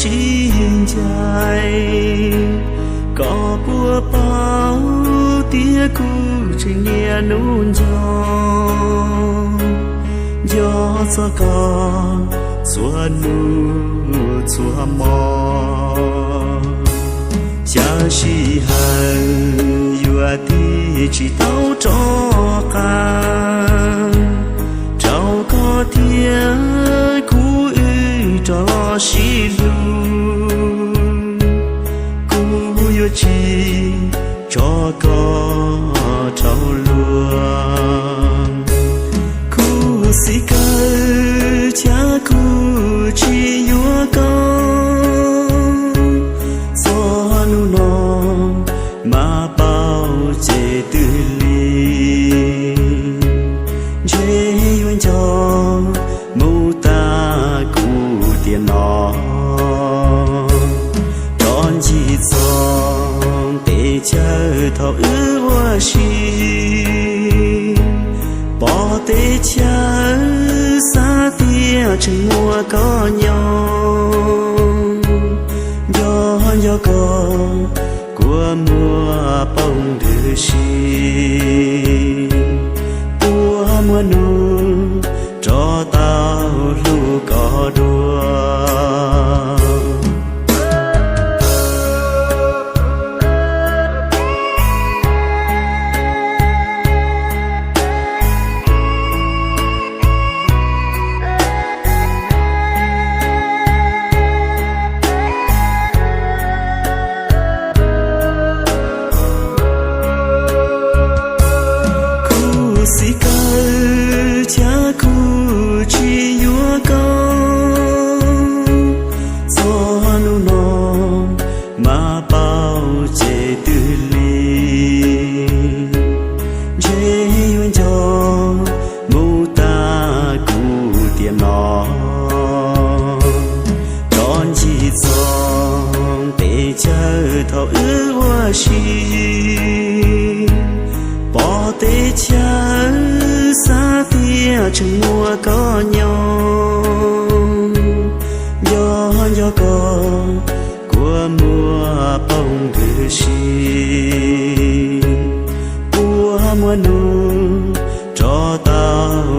sib ncaim. Koj puas paub tias kuv tseem niaj hnub nco, nco txog koj txhua hnub txhua hmo. Xya sij hawm yuav tig tsis tau rov qab rau koj thiab kuv wb rov sib hlub. Kuv yuav tsis tso koj dhau los. Khuv xim kawg thiab kuv tsis yuav koj, txog hnub no mas paub ces twb lig. Ntshe yuav nco mus tas kuv tiam no, rov ncig txog teb chaws thaum wb ua si. Pom teb chaws xav tias tseem muaj koj nyob, nco nco koj kua muag poob ntws si. Puas muaj hnub rov tau hlub koj dua. Khuv xim kawg thiab kuv tsis yuav koj, txog hnub no mas paub ces twb lig. Ntshe yuav nco mus tas kuv tiam no, rov ncig txog teb chaws thaum wb ua si. Pom teb chaws xav tias tseem muaj koj nyob, nco nco koj kua muag poob ntws si. Puas muaj hnub rov tau